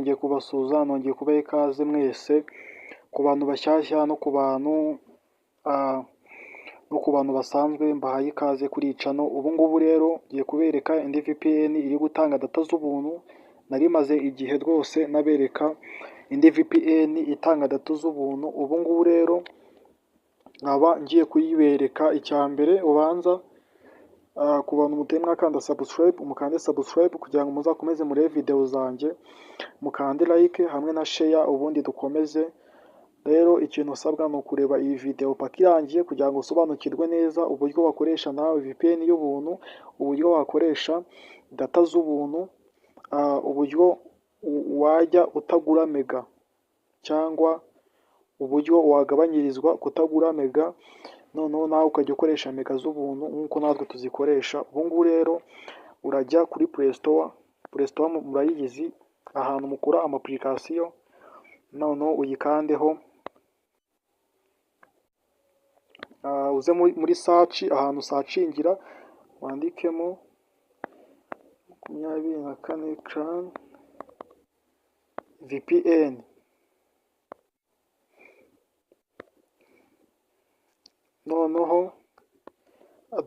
Nongeye kubasuhuza, nongeye kubaha ikaze mwese, ku bantu bashyashya no ku bantu basanzwe, mbahaye ikaze kuri iyi channel. Ubu ngubu rero ngiye kubereka indi VPN iri gutanga data z'ubuntu. Nari maze igihe rwose nabereka indi VPN itanga data z'ubuntu. Ubu ngubu rero nkaba ngiye kuyibereka. Icya mbere ubanza, ku bantu mutari mwakanda subscribe, mukande subscribe kugira ngo muzakomeze murebe video zanjye, mukande like hamwe na share, ubundi dukomeze. Rero ikintu usabwa ni ukureba iyi video paka irangiye kugira ngo usobanukirwe neza uburyo wakoresha nawe VPN y'ubuntu, uburyo wakoresha data z'ubuntu, uburyo wajya utagura mega cyangwa uburyo wagabanyirizwa kutagura mega, noneho nawe ukajya ukoresha mega z'ubuntu nk'uko natwe tuzikoresha. Ubu ngubu rero urajya kuri Play Store. Play Store murayizi, ahantu mukura ama application, noneho uyikandeho, uze muri search, ahantu usearchingira, wandikemo 24 clan VPN. Noneho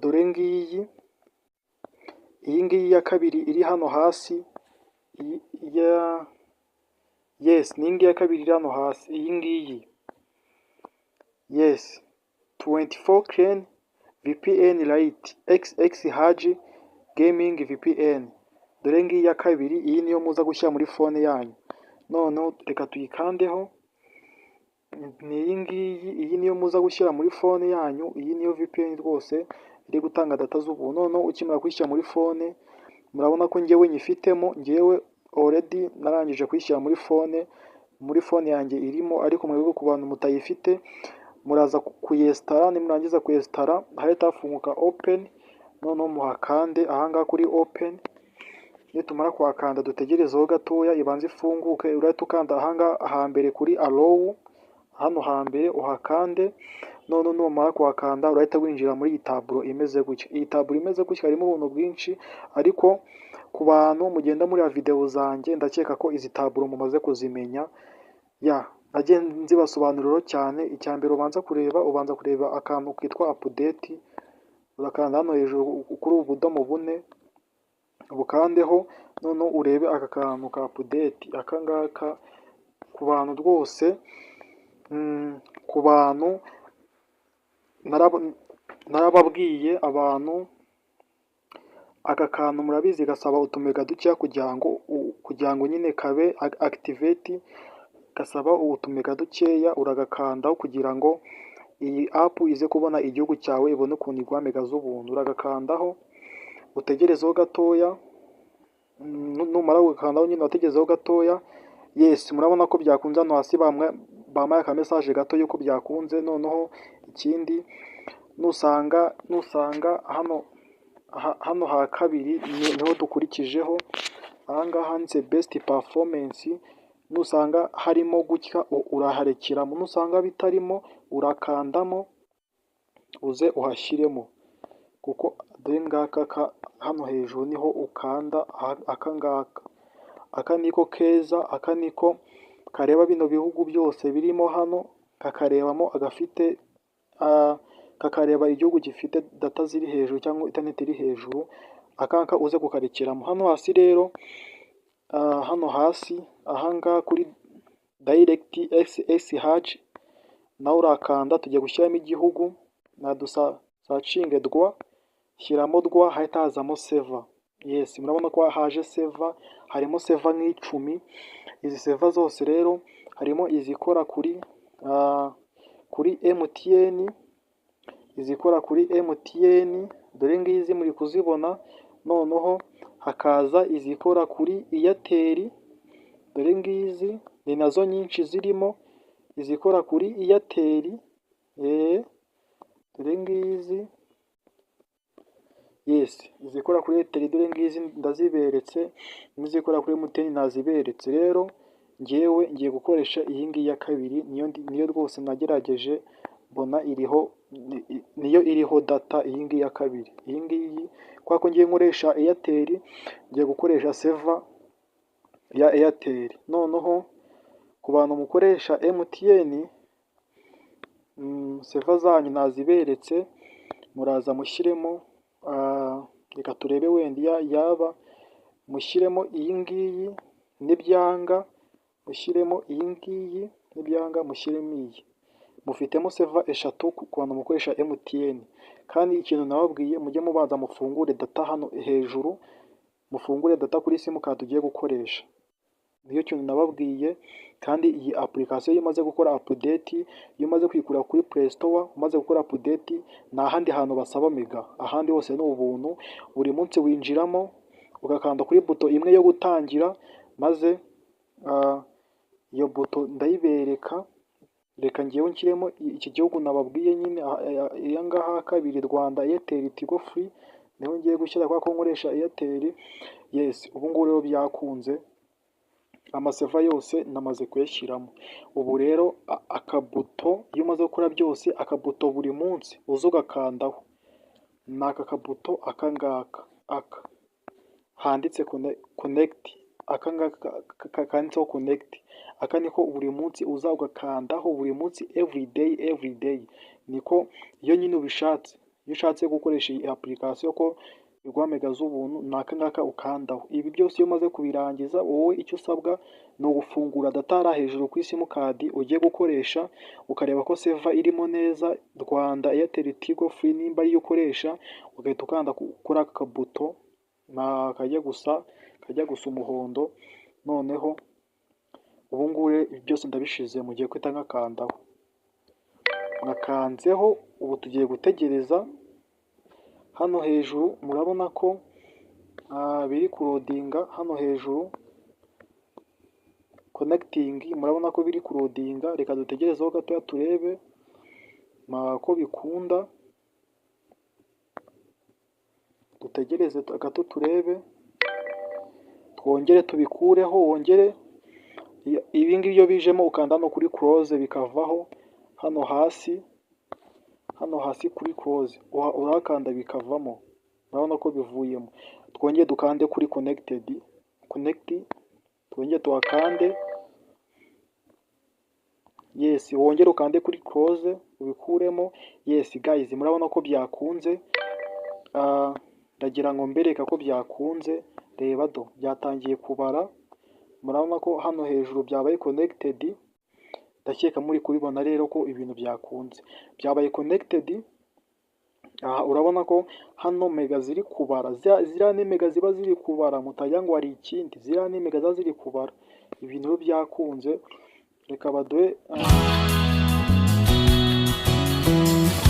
dore ngiyi, iyi ngiyi ya kabiri iri hano hasi, ya yes, ni iyi ngiyi ya kabiri iri hano hasi, iyi ngiyi, yes, 24 clan VPN Lite XX Haji Gaming VPN. Dore ngiyi ya kabiri, iyi niyo muza gushyira muri phone yanyu. Noneho reka tuyikandeho, ni iyi ngiyi, iyi niyo muza gushyira muri phone yanyu. Iyi niyo VPN rwose iri gutanga data z'ubuntu. Noneho ukimara kuyishyira muri phone, murabona ko njyewe nyifitemo, njyewe already narangije kuyishyira muri phone, muri phone yanjye irimo. Ariko mwebwe ku bantu mutayifite, muraza kuyinstalla. Nimurangiza kuyinstalla, hahita hafunguka open, noneho muhakande ahangaha kuri open. Nitumara kuhakanda, dutegerezeho gatoya ibanze ifunguke. Urahita ukanda ahangaha hambere kuri allow, hano hambere uhakande. None numara kuhakanda, urahita winjira muri iyi tableau imeze gutya. Iyi tableau imeze gutya harimo ubuntu bwinshi, ariko ku bantu mugenda muri video zanjye, ndakeka ko izi tableau mumaze kuzimenya, ya nagiye nzibasobanuriraho cyane. Icya mbere ubanza kureba, ubanza kureba akantu kitwa update. Urakanda hano hejuru kuri ubu budomo bune, bukandeho, noneho urebe aka kantu ka update, aka ngaka. Ku bantu rwose, ku bantu narababwiye, abantu aka kantu murabizi gasaba utumega dukeya kugira ngo nyine kabe activate, gasaba utumega dukeya. Uragakandaho kugira ngo iyi app ize kubona igihugu cyawe, ibone ukuntu iguha mega z'ubuntu. Uragakandaho, utegerezeho gatoya. Numara gukandaho nyine urategerezaho gatoya. Yes, murabona ko byakunze. Hano hasi bampaye aka message gato yuko byakunze. Noneho ikindi, nusanga hano ha kabiri niho dukurikijeho, ahangaha handitse best performance, nusanga harimo gutya uraharekeramo, nusanga bitarimo urakandamo uze uhashyiremo, kuko dore ngaka hano hejuru niho ukanda. Aka ngaka, aka niko keza, aka niko kareba bino bihugu byose birimo hano, kakarebamo agafite, kakareba igihugu gifite data ziri hejuru cyangwa internet iri hejuru. Aka ngaka uze kukarekeramo. Hano hasi rero, hano hasi ahangaha kuri direct SSH, nawe urakanda. Tugiye gushyiramo igihugu, nadusearchinge rwa, shyiramo rwa, hahita hazamo server. Yes, murabona ko haje server, harimo server nk'icumi. Izi server zose rero harimo izikora kuri MTN, izikora kuri MTN dore ngizi muri kuzibona. Noneho hakaza izikora kuri Airtel, dore ngizi ni nazo nyinshi zirimo, izikora kuri Airtel, dore ngizi. Yes, izikora kuri Airtel dore ngizi ndaziberetse, n'izikora kuri MTN naziberetse. Rero njyewe ngiye gukoresha iyi ngiyi ya kabiri, niyo rwose nagerageje mbona iriho, niyo iriho data, iyi ngiyi ya kabiri. Iyi ngiyi, kubera ko ngiye nkoresha Airtel, ngiye gukoresha server ya Airtel. Noneho ku bantu mukoresha MTN, server zanyu naziberetse, muraza mushyiremo, reka turebe wenda yaba, mushyiremo iyi ngiyi, nibyanga mushyiremo iyi ngiyi, nibyanga mushyiremo iyi. Mufitemo server eshatu ku bantu mukoresha MTN. Kandi ikintu nababwiye, mujye mubanza mufungure data hano hejuru, mufungure data kuri simukadi ugiye gukoresha. Niyo kintu nababwiye. Kandi iyi application iyo umaze gukora update, iyo umaze kuyikura kuri Play Store, umaze gukora update, nta handi hantu basaba mega, ahandi hose ni ubuntu. Buri munsi winjiramo ugakanda kuri buto imwe yo gutangira, maze iyo buto ndayibereka. Reka ngewe nshyiremo iki gihugu nababwiye nyine, iya ngaha kabiri, Rwanda Airtel Tigo Free, niho ngiye gushyira kubera ko nkoresha Airtel. Yes, ubu ngubu rero byakunze, ama server yose namaze kuyashyiramo. Ubu rero akabuto, iyo umaze gukora byose, akabuto buri munsi uza ugakandaho ni aka kabuto, aka ngaka, aka handitse connect, aka ngaka kanditseho connect, aka niko buri munsi uza ugakandaho buri munsi, everyday, everyday. Niko iyo nyine ubishatse, iyo ushatse gukoresha iyi application ko iguha mega z'ubuntu, ni aka ngaka ukandaho. Ibi byose iyo umaze kubirangiza, wowe icyo usabwa ni ugufungura data hariya hejuru kuri simukadi ugiye gukoresha, ukareba ko server irimo neza, Rwanda Airtel Tigo Free nimba ariyo ukoresha, ugahita ukanda kuri aka kabuto kajya gusa umuhondo. Noneho ubu ngubu ibi byose ndabishize, mugiye guhita nkakandaho. Nkakanzeho, ubu tugiye gutegereza. Hano hejuru murabona ko biri kuloadinga, hano hejuru connecting, murabona ko biri kuloadinga. Reka dutegerezeho gatoya turebe ko bikunda, dutegereze gato turebe, twongere tubikureho, wongere. Ibi ngibi iyo bijemo ukanda hano kuri close bikavaho, hano hasi, hano hasi kuri close urahakanda bikavamo, urabona ko bivuyemo. Twongere dukande kuri connected, connect, twongere tuhakande. Yes, wongere ukande kuri close ubikuremo. Yes guys, murabona ko byakunze. Ndagira ngo mbereka ko byakunze. Reba do, byatangiye kubara, murabona ko hano hejuru byabaye connected. Ndakeka muri kubibona rero ko ibintu byakunze, byabaye connected. Aha urabona ko hano mega ziri kubara, ziriya ni mega ziba ziri kubara, mutagira ngo hari ikindi, ziriya ni mega ziba ziri kubara. Ibintu byakunze, reka baduhe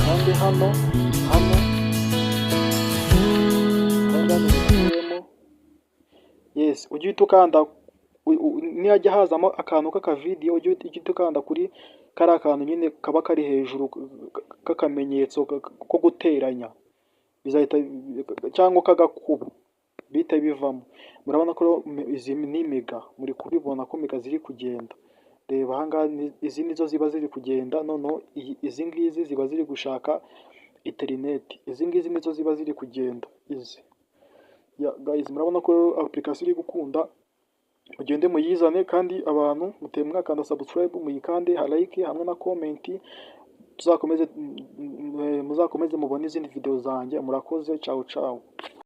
kandi hano, hano kandi hano bikuyemo. Yes, ujye uhita ukanda nihajya hazamo akantu k'akavidiyo, ujye uhita ukanda kuri kariya kantu nyine kaba kari hejuru k'akamenyetso ko guteranya, bizahita, cyangwa k'agakubo, bihita bivamo. Murabona ko izi ni mega, muri kubibona ko mega ziri kugenda. Reba ahangaha, izi nizo ziba ziri kugenda. Noneho izi ngizi ziba ziri gushaka interineti, izi ngizi nizo ziba ziri kugenda izi. Guys, murabona ko application iri gukunda, mugende muyizane. Kandi abantu muteye mwakanda subscribe, muyikande, like hamwe na comment, tuzakomeze, muzakomeze mubone izindi video zanjye. Murakoze, ciao ciao.